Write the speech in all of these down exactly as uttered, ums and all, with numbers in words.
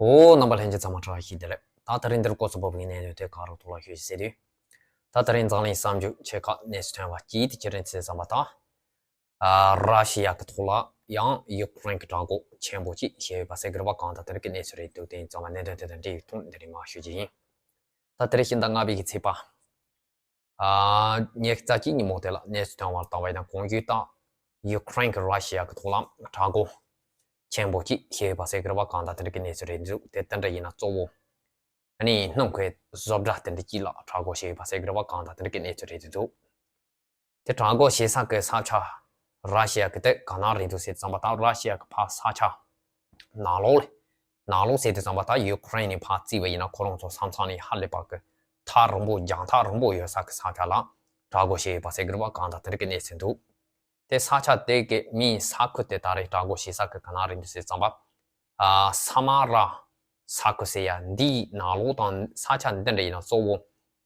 བོད་རྣམ་པ་ལྷན་རྒྱས་ཚང་མ་བཀྲ་ཤིས་བདེ་ལེགས། ད་དེ་རིང་འདིར་སྐོར་ཚོ་བབ་ངེས་གནས་ཡོད་དེ་ག་རོ་ཐོག་ལ་ཤོད་ཤིག་ཟེར་དུས། ད་དེ་རིང་འཛམ་གླིང་གསར་འགྱུར་ཆེ་ཁག་གནས་ཚུལ་ཐོན་པ་གཅིག་དེ་ཅི་རེད་ཟེར་བསམ་པ་དང་། ཨ་ར་ཤི་ཡ་གི་ཐོག་ལ་ཡང་ཡུ་ཀེ་རེན་གི་དྲག་འགོག་ཆེན་པོ་ཅིག་བྱས་ཡོད་པ་ཟེར་གི་རེད་པ། གང་ལྟར་དེ་རིང་གི་གནས་ཚུལ་རེད་འདུག་དེ་ཡིན་ཙང་ལ་གནད་དོན་དེ་དང་འབྲེལ་བའི་ཐོག་འདི་རིང་མར་ཤོད་ཀྱི་ཡིན། ད་དེ་རིང་ཕྱི་ཟླ་ལྔ་པའི་གི་ཚེས་པ། ཉི་ཤུ་རྩ་གཅིག་ཉིན་མོ་དེ་ལ་གནས་ཚུལ་ཐོན་པར་བལྟས་པ་ཡིན་ན། གོང་ཞུས་ལྟར་ཡུ་ཀེ་རེན་གྱིས་ར་ཤི་ཡ་གི་ཐོག་ལ་དྲག་འགོག་ཆེན་པོ་ཅིག་བྱས་ཡོད་པ་ཟེར་གི་རེད་པ། གང་ལྟར་དེ་རིང་གི་གནས་ཚུལ་རེད་འདུག་དེ་ལྟར་འདྲ་ཡིན་ན་གཙོ་བོ་ཨ་ནི་སྣུམ་གྱི་བཟོ་གྲྭ་དེ་འདྲ་གཅིག་ལ་དྲག་འགོག་བྱས་ཡོད་པ་ཟེར་གི་རེད་པ། གང་ལྟར་དེ་རིང་གི་གནས་ཚུལ་རེད་འདུག་དེ་དྲག་འགོག་བྱེད་ས་གི་ས་ཆ། ར་ཤི་ཡ་གི་དེ་ག་ན་རེད་འདུག་ཟེར་ཙམ་པ་དང་། ར་ཤི་ཡ་གི་ཕར་ས་ཆ་ནང་ལོགས་ལ། ནང་ལོགས་ཟེར་དུས་ཙམ་པ་དང་ཡུ་ཀེ་རེན་ནས་ཕར་བརྩིས་པ་ཡིན་ན་ཁོ་རང་ཚོ་ས་མཚམས་ནས་ཧ་ལས་པ་གི་ཐག་རིང་པོ། རྒྱང་ཐག་རིང་པོ་ཡོད་ས་གི་ས་ཆ་ལ་དྲག་འགོག་བྱས་ཡོད་པ་ཟེར་གི་རེད་པ། གང་ལྟར་དེ་རིང་གི་གནས་ཚུལ་འདུག་དེ་ས་ཆ་དེ་གི་མིང་ས་ཁུལ་དེ་ད་རེས་དྲག་འགོག་བྱེད་ས་གི་ག་ན་རེད་འདུག་ཟེར་ཙམ་པ། ཨ་ས་མ་ར་ས་ཁུལ་ཟེར་ཡ་འདིའི་ནང་ལོགས་དང་ས་ཆ་འདི་འདྲ་ཡིན་ན་གཙོ་བོ་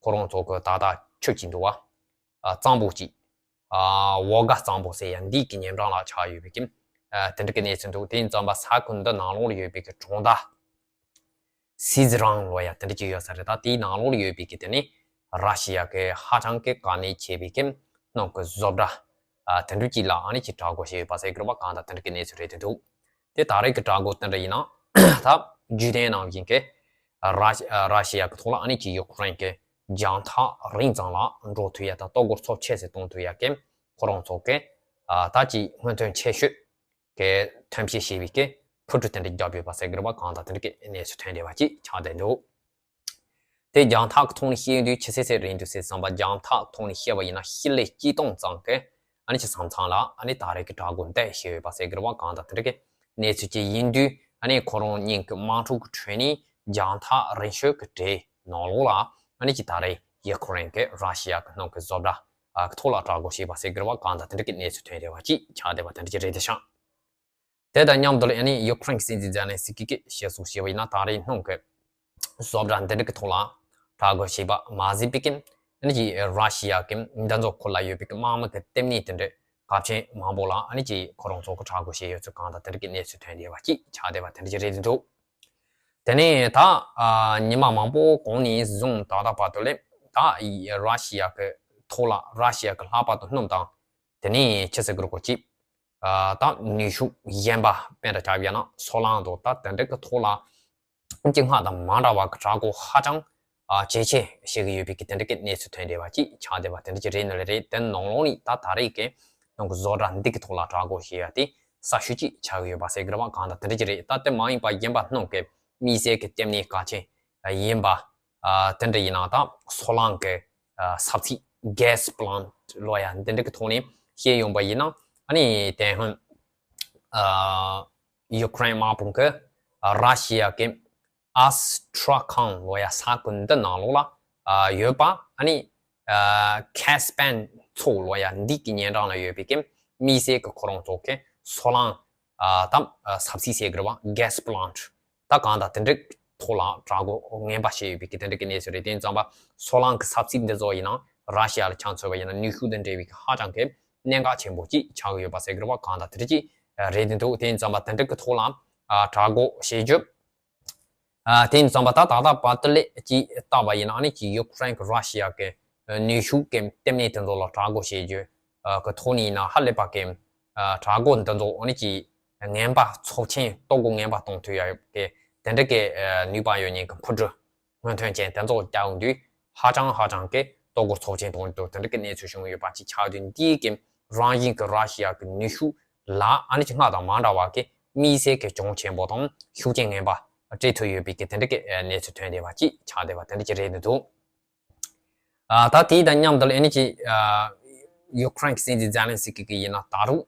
ཁོ་རང་ཚོ་གི་ད་ལྟ་ཆུ་གཅིག་འདུག་པ། ཨ་གཙང་པོ་གཅིག་ཨ་བོ་གྷ་གཙང་པོ་ཟེར་ཡ་འདི་གི་ཉེ་འགྲམ་ལ་ཆགས་ཡོད་པའི་གི་ཨ་དེ་འདྲ་གི་གནས་ཚུལ་འདུག་དེ་ཡིན་ཙམ་པ་ས་ཁུལ་འདི་ནང་ལོགས་ལ་ཡོད་པའི་གི་གྲོང་རྡལ་སི་ཛི་རང་ལབ་ཡ་དེ་འདྲ་ཅིག་ཡོད་ས་རེད། ད་དེའི་ནང་ལོགས་ལ་ཡོད་པའི་གི་དེ་ནི་ར་ཤི་ཡ་གི་ཧ་ཅང་གི་དཀའ་གནད་ཆེ་བའི་གི་སྣུམ་གི་བཟོ་གྲྭ་ཨ་དེ་འདྲ་ཅིག་ལ་ཨ་ནི་ཅིག་དྲག་འགོག་བྱས་ཡོད་པ་ཟེར་གི་རེད་པ། གང་ལྟར་དེ་འདྲ་གི་གནས་ཚུལ་རེད་འདུག་དེ་ད་རེས་ཀྱི་དྲག་འགོག་དེ་འདྲ་ཡིན་ན། ད་རྒྱུན་ལྡན་ནང་བཞིན་གྱི་ར་ར་ཤི་ཡ་གི་ཐོག་ལ་ཨ་ནི་ཅིག་ཡུ་ཀེ་རེན་གྱི་རྒྱང་ཐག་རིང་ཙམ་ལ་འགྲོ་ཐུབ་ཡ་དང་། ལྟོ་གོས་ཚབས་ཆེ་ཙམ་གཏོང་ཐུབ་ཡ་གི་ཁོ་རང་ཚོ་གི་ཨ་ད་ཅིག་སྔོན་ཐོན་ཆེ་ཤོས་ཀྱི་ཐོན་སྐྱེད་བྱས་པའི་གི་འཕུར་གྲུ་དེ་འདྲ་བརྒྱབ་ཡོད་པ་ཟེར་གི་རེད་པ། གང་ལྟར་དེ་འདྲ་གི་གནས་ཚུལ་ཐོན་བསྡད་པ་ཅིག་ཆགས་བསྡད་འདུག་དེ་རྒྱང་ཐག་གི་ཐོག་ནས་བཤད་དུས་ཆི་ཟེར་ཟེར་རེད་འདུག་ཟེར་བསམ་པ། རྒྱང་ཐག་གི་ཐོག་ནས་བཤད་པ་ཡིན་ན་ཤི་ལེ་སྐྱིད་གཏོང་ཙམ་གི་ཨ་ནི་ཅིག་ས་མཚམས་ལ་ཨ་ནི་ད་རེས་ཀྱི་དྲག་འགོག་འདི་བྱས་ཡོད་པ་ཟེར་གི་རེད་པ། གང་ལྟར་དེ་འདྲ་གི་གནས་ཚུལ་ཅིག་ཡིན་དུས། ཨ་ནི་ཁོ་རང་གཉིས་ཀྱི་དམག་འཁྲུག་གི་ཁྲོད་ནས་རྒྱང་ཐག་རིང་ཤོས་ཀྱི་གྲས་ནང་ལོགས་ལ་ཨ་ནི་ཅིག་ད་རེས་ཡུ་ཀེ་རེན་གྱི་ར་ཤི་ཡ་གི་སྣུམ་གི་བཟོ་གྲྭ་གི་ཐོག་ལ་དྲག་འགོག་བྱས་པ་ཟེར་གི་རེད་པ། གང་ལྟར་དེ་འདྲ་གི་གནས་ཚུལ་ཐོན་བསྡད་པ་ཅིག་ཆགས་བསྡད་པ་དེ་འདྲ་ཅིག་རེད་དེ་ཤག་དེ་དང་མཉམ་དུ་ཨ་ནི་ཡུ་ཀེ་རེན་གྱི་སྲིད་འཛིན་ཛེ་ལན་སི་ཀི་གིས་བཤད་སྲོལ་བྱས་པ་ཡིན་ན། ད་རེས་སྣུམ་གྱི་བཟོ་གྲྭ་འདི་འདྲ་གི་ཐོག་ལ་དྲག་རྒོལ་བྱས་པ་མ་ཟད་པའི་གི་ཨ་ནི་ཅིག་ར་ཤི་ཡ་གི་འདི་ཚོ་ཁུལ་ལ་ཡོད་པའི་གི་དམག་མི་གི་ལྟེ་གནས་དེ་འདྲ་གལ་ཆེན་མང་པོ་ལ་ཨ་ནི་ཅིག་ཁོ་རང་ཚོ་གི་དྲག་རྒོལ་བྱས་ཡོད་ཚུལ་གང་དང་དེ་འདྲ་གི་གནས་ཚུལ་ཐོན་བསྡད་པ་ཅིག་ཆགས་བསྡད་པ་དེ་འདྲ་ཅིག་རེད་འདུག་དེ་ནས་ད་ཨ་ཉི་མ་མང་པོ་གོང་ནས་བཟུང་ད་ལྟ་བར་དུ་ལས་ད་ར་ཤི་ཡ་གི་ཐོག་ལ་ར་ཤི་ཡ་གི་ལྷག་པར་དུ་སྣུམ་དང་། དེ་ནས་ཆི་ཟེར་དགོས་རེད། གོ་གཅིག་ཨ་ད་ནུས་ཤུགས་གཞན་པ་དཔེར་ན་ཆ་བཞག་ན་སོལ་རླངས་དང་ད་དེ་འདྲ་གི་ཐོག་ལ་ཅིག་སྔར་དང་མ་འདྲ་བ་གི་དྲག་རྒོལ་ཧ་ཅང་ཨ་ཇེ་ཆེ་བྱེད་ཀྱི་ཡོད་པའི་གི་དེ་འདྲ་གི་གནས་ཚུལ་ཐོན་བསྡད་པ་ཅིག་ཆགས་བསྡད་པ་དེ་འདྲ་ཅིག་རེད་ནི་ལས་རེད། དེ་ནང་ལོགས་ནས་ད་ད་རེས་ཀྱི་ནང་གི་བཟོ་གྲྭ་འདི་གི་ཐོག་ལ་དྲག་རྒོལ་བྱེད་ཡ་དེ་གསར་ཤོས་ཅིག་ཆགས་ཀྱི་ཡོད་པ་ཟེར་གི་རེད་པ། གང་ལྟར་དེ་འདྲ་ཅིག་རེད། ད་དེ་མ་ཡིན་པ་གཞན་པ་སྣུམ་གྱི་དམིགས་བསལ་གྱི་ལྟེ་གནས་གལ་ཆེན་ཡིན་པ། ཨ་དེ་འདྲ་ཡིན་ན་ད་སོལ་རླངས་ཀྱི་ཨ་ས་ཚིགས་gas plant ལབ་ཡ་འདི་འདྲ་གི་ཐོག་ནས་བཤད་ཡོང་པ་ཡིན་ན། ཨ་ནི་དེ་སྔོན་ཨ་ཡུ་ཀེ་རེན་དམག་དཔུང་གིས་ཨ་ར་ཤི་ཡ་གི་Astrakhan ལབ་ཡ་ས་ཁུལ་འདི་ནང་ལོགས་ལ་ཨ་ཡོད་པ་ཨ་ནི་ཨ་Caspian མཚོ་ལབ་ཡ་འདི་གི་ཉེ་འགྲམ་ལ་ཡོད་པའི་གི་དམིགས་བསལ་གྱི་ཁོ་རང་ཚོ་གི་སོལ་རླངས་ཨ་ད་ཨ་ས་ཚིགས་ཟེར་གི་རེད་པ། Gas plant ད་གང་ལྟར་དེ་འདྲའི་ཐོག་ལ་དྲག་རྒོལ་ངན་པ་བྱས་ཡོད་པའི་གི་དེ་འདྲ་གི་གནས་ཚུལ་རེད། དེ་ཡིན་ཙང་པ་སོལ་རླངས་ཀྱི་ས་ཚིགས་འདི་ཚོ་ཡིན་ན་ར་ཤི་ཡ་ལ་ཆ་མཚོན་པ་ཡིན་ན་ནུས་ཤུགས་དང་འབྲེལ་བའི་གི་ཧ་ཅང་གི་གནད་འགག་ཆེན་པོ་ཅིག་ཆགས་ཀྱི་ཡོད་པ་ཟེར་གི་རེད་པ། གང་ལྟར་དེ་འདྲ་ཅིག་རེད་དེ་འདུག་དེ་ཡིན་ཙང་པ་དེ་འདྲ་གི་ཐོག་ལ་ཨ་དྲག་རྒོལ་བྱེད་རྒྱུ། ཨ་དེ་ཡིན་ཙང་པ་ད་ད་ལྟ་བར་དུ་ལས་ཅིག་བལྟས་པ་ཡིན་ན་ཨ་ནི་ཅིག་ཡུ་ཀེ་རེན་གྱི་ར་ཤི་ཡ་གི་ནུས་ཤུགས་ཀྱི་ལྟེ་གནས་དེ་ཚོ་ལ་དྲག་རྒོལ་བྱེད་རྒྱུ་གི་ཐོག་ནས་ཡིན་ན་ཧ་ལས་པ་གི་ཨ་དྲག་རྒོལ་འདི་ཚོ་ཨ་ནི་ཅིག་ངན་པ་ཚབས་ཆེན་ལྟོ་གོས་ངན་པ་གཏོང་ཐུབ་ཡ་གི་དེ་འདྲ་གི་ཨ་ནུས་པ་ཡོད་མཁན་གྱི་འཕུར་གྲུ་སྔོན་ཐོན་ཅན་དེ་ཚོ་བརྒྱབ་ཡོང་དུས་ཧ་ཅང་ཧ་ཅང་གི་ལྟོ་གོས་ཚབས་ཆེན་གཏོང་གི་འདུག་དེ་འདྲ་གི་གནས་ཚུལ་བྱུང་ཡོད་པ་ཅིག་ཆགས་དུས་འདིའི་གི་རང་བཞིན་གྱི་ར་ཤི་ཡ་གི་ནུས་ཤུགས་ལ་ཨ་ནི་ཅིག་སྔར་དང་མ་འདྲ་བ་གི་དམིགས་བསལ་གྱི་གྱོང་ཆེན་པོ་དང་ཤུགས་རྐྱེན་ངན་པ་སྤྲད་ཐུབ་ཡོད་པའི་གི་དེ་འདྲ་གི་གནས་ཚུལ་ཐོན་བསྡད་པ་ཅིག་ཆགས་བསྡད་པ་དེ་འདྲ་ཅིག་རེད་འདུག་ཨ་ད་དེ་དང་མཉམ་དུ་ཨ་ནི་ཅིག་ཨ་ཡུ་ཀེ་རེན་གྱི་སྲིད་འཛིན་ཛེ་ལན་སི་ཀི་གིས་ཡིན་ན་ད་རུང་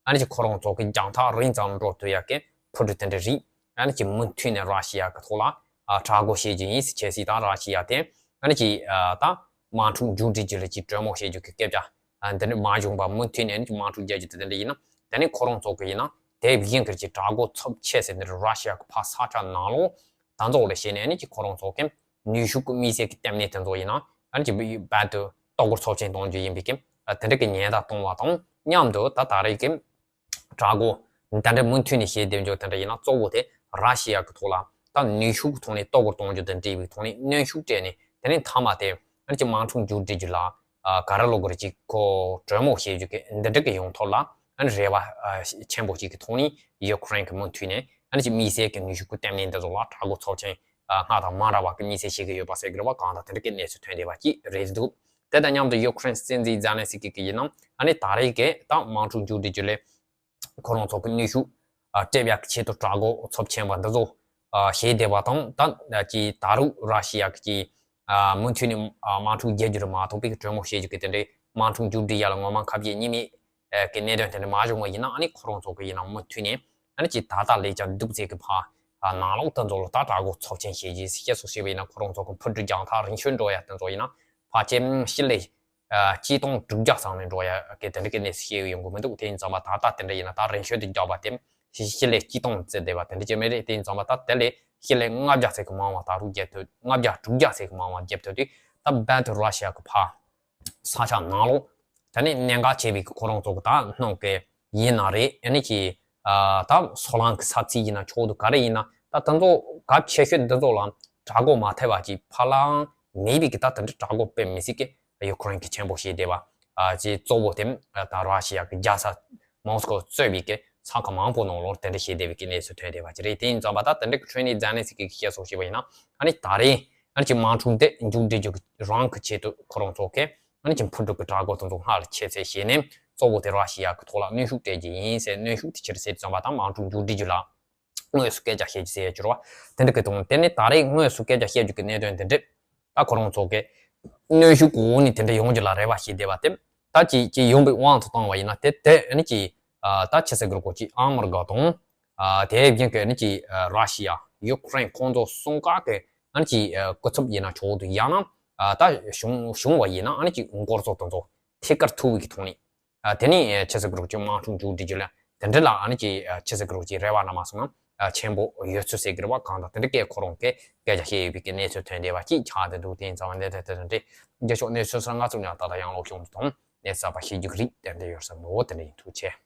ཨ་ནི་ཅིག་ཁོ་རང་ཚོ་གི་རྒྱང་ཐག་རིང་ཙམ་འགྲོ་ཐུབ་ཡ་གི་འཕུར་གྲུ་དེ་འདྲ་རིགས་ཨ་ནི་ཅིག་མུ་མཐུད་ནས་ར་ཤི་ཡ་གི་ཐོག་ལ་ཨ་དྲག་རྒོལ་བྱེད་རྒྱུ་ཡིན་ཟེར་བྱས་སྲིད་དང་། ར་ཤི་ཡ་དེ་ཨ་ནི་ཅིག་ཨ་ད་དམག་འཁྲུག་མཇུག་སྒྲིལ་རྒྱུ་ལ་ཅིག་གྲོས་མོལ་བྱེད་རྒྱུ་གི་སྐད་ཆ་ཨ་འདི་འདྲ་མ་བྱུང་བར་མུ་མཐུད་ནས་ཨ་ནི་ཅིག་དམག་འཁྲུག་རྒྱག་རྒྱུ་དེ་འདྲ་ཡིན་ན། དེ་ནས་ཁོ་རང་ཚོ་གི་ཡིན་ན་དེ་བཞིན་གྱི་ཅིག་དྲག་རྒོལ་ཚབས་ཆེ་ཟེར་འདི་ར་ཤི་ཡ་གི་ཕར་ས་ཆ་ནང་ལོགས་ད་ཚོགས་ལ་བྱས་ནས་ཨ་ནི་ཅིག་ཁོ་རང་ཚོ་གི་ནུས་ཤུགས་ཀྱི་དམིགས་བསལ་གྱི་ལྟེ་གནས་དེ་ཚོ་ཡིན་ན་ཨ་ནི་ཅིག་རྦད་དེ་ལྟོ་གོས་ཚབས་ཆེན་གཏོང་རྒྱུ་ཡིན་པའི་གི་དེ་འདྲ་གི་ཉེན་བརྡ་གཏོང་བ་དང་མཉམ་དུ་ད་ད་རེས་ཀྱི་དྲག་རྒོལ་ད་འདྲ་མུ་མཐུད་ནས་བྱེད་བསྡད་རྒྱུ་དེ་འདྲ་ཡིན་ན་གཙོ་བོ་དེ་ར་ཤི་ཡ་གི་ཐོག་ལ་ ད་ནུས་ཤུགས་ཀྱི་ཐོག་ནས་གཏོར་རྒོལ་གཏོང་རྒྱུ་དང་འབྲེལ་བའི་ཐོག་ནས་གནོན་ཤུགས་སྤྲད་ནས། དེ་ནས་མཐའ་མ་དེ་ཨ་ནི་ཅིག་དམག་འཁྲུག་མཇུག་སྒྲིལ་རྒྱུ་ལ་ཨ་ག་རེ་ལབ་དགོས་རེད། ཅིག་ཁོ་གྲོས་མོལ་བྱེད་རྒྱུ་གི་འདི་འདྲ་གི་ཡོང་ཐབས་ལ་ཨ་ནི་རེ་བ་ཨ་ཆེན་པོ་ཅིག་གི་ཐོག་ནས་ཡུ་ཀེ་རེན་གྱིས་མུ་མཐུད་ནས་ཨ་ནི་ཅིག་དམིགས་བསལ་གྱི་ནུས་ཤུགས་ཀྱི་བསྟན་ལྷིང་འདི་ཚོ་ལ་དྲག་རྒོལ་ཚབས་ཆེན་ཨ་སྔར་དང་མ་འདྲ་བ་གི་དམིགས་བསལ་བྱེད་ཀྱི་ཡོད་པ་ཟེར་གྱི་རེད་བ། གང་ལྟར་དེ་འདྲ་གི་གནས་ཚུལ་ཐོན་བསྡད་པ་ཅིག་རེད་འདུག་དེ་དང་མཉམ་དུ་ཡུ་ཀེ་རེན་སྲིད་འཛིན་ཛེ་ལན་སི་ཀི་གིས་ཡིན་ནམ་ཨ་ནི་ད་རེས་ཀྱི་ད་དམག་འཁྲུག་མཇུག་སྒྲིལ་རྒྱུ་ལས་ཁོ་རང་ཚོ་གི་ནུས་ཤུགས་ཨ་སྤྲད་ཡག་གི་ཆེད་དུ་དྲག་རྒོལ་ཚབས་ཆེན་པ་འདི་ཚོ་ཨ་བྱས་བསྡད་པ་དང་། ད་ཅིག་ད་རུང་ར་ཤི་ཡ་གི་ཅིག་ཨ་མུ་མཐུད་ནས་ཨ་དམག་འཁྲུག་རྒྱག་རྒྱུ་རེད་མ་གཏོགས་པའི་གྲོས་མོལ་བྱེད་རྒྱུ་གི་དེ་འདྲའི་དམག་འཁྲུག་མཇུག་སྒྲིལ་ཡག་ལ་ངོ་མ་ཁ་གཏད་གཉིས་མེད་ཨ་གི་གནད་དོན་དེ་འདྲ་མ་བྱུང་བ་ཡིན་ན། ཨ་ནི་ཁོ་རང་ཚོ་གི་ཡིན་ན་མུ་མཐུད་ནས་ཨ་ནི་ཅིག་ད་ལྟ་ལས་ཀྱང་སྡུག་ཚད་ཀྱི་ཕར་ཨ་ནང་ལོགས་དེ་ཚོ་ལ་ད་དྲག་རྒོལ་ཚབས་ཆེན་བྱེད་རྒྱུ་ཞེས་སོགས་བྱས་པ་ཡིན་ན། ཁོ་རང་ཚོ་གི་འཕུར་གྲུ་རྒྱང་ཐག་རིང་ཤོས་འགྲོ་ཡ་དེ་ཚོ་ཡིན་ན་ཕལ་ཆེར་སྤྱི་ལེ་ཨ་གཅིག་སྟོང་དྲུག་བརྒྱ་ཙམ་ནས་འགྲོ་ཡ་གི་དེ་འདྲ་གི་གནས་ཚུལ་བཤད་ཡོང་གི་མི་འདུག་དེ་ཡིན་ཙང་མ་ད་ལྟ་དེ་འདྲ་ཡིན་ན་ད་རིང་ཤོས་དེ་རྒྱག་པ་དེ་སྤྱི་ལེ་གཅིག་སྟོང་བརྩིས་བསྡད་པ་དེ་འདྲ་ཅིག་མ་རེད། དེ་ཡིན་ཙང་མ་ད་དེ་ལས་སྤྱི་ལེ་ལྔ་བརྒྱ་ཙམ་གྱི་མང་བ་ད་རུང་རྒྱབ་ཐུབ། ལྔ་བརྒྱ་དྲུག་བརྒྱ་ཙམ་གྱི་མང་བ་རྒྱབ་ཐུབ་དུས། ད་རྦད་དེ་ར་ཤི་ཡ་གི་ཕར་ས་ཆ་ནང་ལོགས་དེ་ནས་གནད་འགག་ཆེ་བའི་གི་ཁོ་རང་ཚོ་གི་ད་སྣང་གི་ཡིན་ན་རེད། ཨ་ནི་ཅིག་ཨ་ད་སོ་ལང་གི་ས་ཚིགས་ཡིན་ན་ཆོག་འདུག་ག་རེ་ཡིན་ན་ད་དེ་ཚོ་གལ་ཆེ་ཤོས་འདི་ཚོ་ལ་དྲག་རྒོལ་མ་ཐེབས་པ་ཅིག་ཕར་ལའང་མེད་པའི་གི་ད་དེ་འདྲ་དྲག་རྒོལ་དཔེ་མི་སྲིད་གི་ཡུ་ཀེ་རེན་གྱིས་ཆེན་པོ་བྱས་བསྡད་པ། ཨ་ཅིག་གཙོ་བོ་དེ་ད་ར་ཤི་ཡ་གི་རྒྱལ་ས་མོ་སི་ཀོ་གཙོས་པའི་གི་ས་ཁུལ་མང་པོ་ནང་ལོགས་དེ་འདྲ་བྱས་བསྡད་པའི་གི་གནས་ཚུལ་ཐོན་བསྡད་པ་ཅིག་རེད། དེ་ཡིན་ཙང་མ་ད་དེ་འདྲ་གི་ཁྲོད་ནས་ཛེ་ལན་སི་ཀི་གིས་བཤད་སོགས་བྱས་པ་ཡིན་ན། ཨ་ནི་ད་རེས་ཨ་ནི་ཅིག་དམག་འཁྲུག་འདི་མཇུག་སྒྲིལ་རྒྱུ་གི་རང་གི་ཆེད་དུ་ཁོ་རང་ཚོ་གིས་ཨ་ནི་ཅིག་འཕུར་གྲུ་གི་དྲག་རྒོལ་དེ་ཚོ་སྔར་ལས་ཆེ་ཚད་བྱས་ནས་གཙོ་བོ་དེ་ར་ཤི་ཡ་གི་ཐོག་ལ་གནོན་ཤུགས་སྤྲད་རྒྱུ་ཡིན་ཟེར། གནོན་ཤུགས་དེ་ཕྱིར་ཟེར་དུས་ཙམ་པ་ད་དམག་འཁྲུག་མཇུག་སྒྲིལ་རྒྱུ་ལ་དངོས་སུ་སྐད་ཆ་བཤད་རྒྱུ་ཟེར་ཡ་གྱུར་བ་དེ་འདྲ་གི་དང་། དེ་ནས་ད་རེས་དངོས་སུ་སྐད་ཆ་བཤད་རྒྱུ་གི་གནད་དོན་དེ་འདྲ་ད་ཁོ་རང་ཚོ་གིས་གནོན་ཤུགས་གི་འོག་ནས་དེ་འདྲ་ཡོང་རྒྱུ་ལ་རེ་བ་བྱས་བསྡད་པ་དེ་ད་ཅིག་ཅིག་ཡོང་བའི་དབང་དུ་བཏང་བ་ཡིན་ན། དེ་དེ་ཨ་ནི་ཅིག་ཨ་ད་ཆི་ཟེར་དགོས་རེད། ཁོ་ཅིག་ཨ་མི་རི་ཀ་དང་ཨ་དེ་བཞིན་གི་ཨ་ནི་ཅིག་ཨ་ར་ཤི་ཡ་ཡུ་ཀེ་རེན་ཁོང་ཚོ་གསུམ་ཀ་གི་ཨ་ནི་ཅིག་ཨ་སྐུ་ཚབ་ཡིན་ན་ཆོག་འདུག་ཡང་ན་ཨ་ད་བྱུང་བྱུང་བ་ཡིན་ན་ཨ་ནི་ཅིག་འགོ་གཙོ་དེ་ཚོ་ཐད་ཀར་ཐུག་པའི་གི་ཐོག་ནས། ཨ་དེ་ནས་ཆི་ཟེར་དགོས་རེད། ཅིག་དམག་འཁྲུག་མཇུག་སྒྲིལ་རྒྱུ་ལ་དེ་འདྲ་ལ་ཨ་ནི་ཅིག་ཨ་ཆི་ཟེར་དགོས་རེད། ཅིག་རེ་བ་ན་མ་སོང་ན་ཨ་ཆེན་པོ་ཡོད་ཚུལ་ཟེར་གི་རེད་བ། གང་ལྟར་དེ་འདྲ་སྐད་ཁོ་རང་གིས་སྐད་ཆ་བཤད་ཡོད་པའི་གི་གནས་ཚུལ་ཐོན་བསྡད་པ་ཅིག་ཆགས་བསྡད་འདུག་དེ་ཡིན་ཙང་བ་འདི་དེ་དེ་དེ་འདྲ་རྒྱལ་ཤོག་གནས་ཚུལ་ས་ང་ཚོ་ཡང་ད་ལྟ་ཡང་ལོག་བྱུང་དུ་དང་གནས་ཚུལ་གསར་པ་ཤེས་རྒྱུ་གི་རིགས་དེ་འདྲ་ཡོད་ས་མོ་དེ་འདྲ་ཡིན། ཐུགས་རྗེ་ཆེ།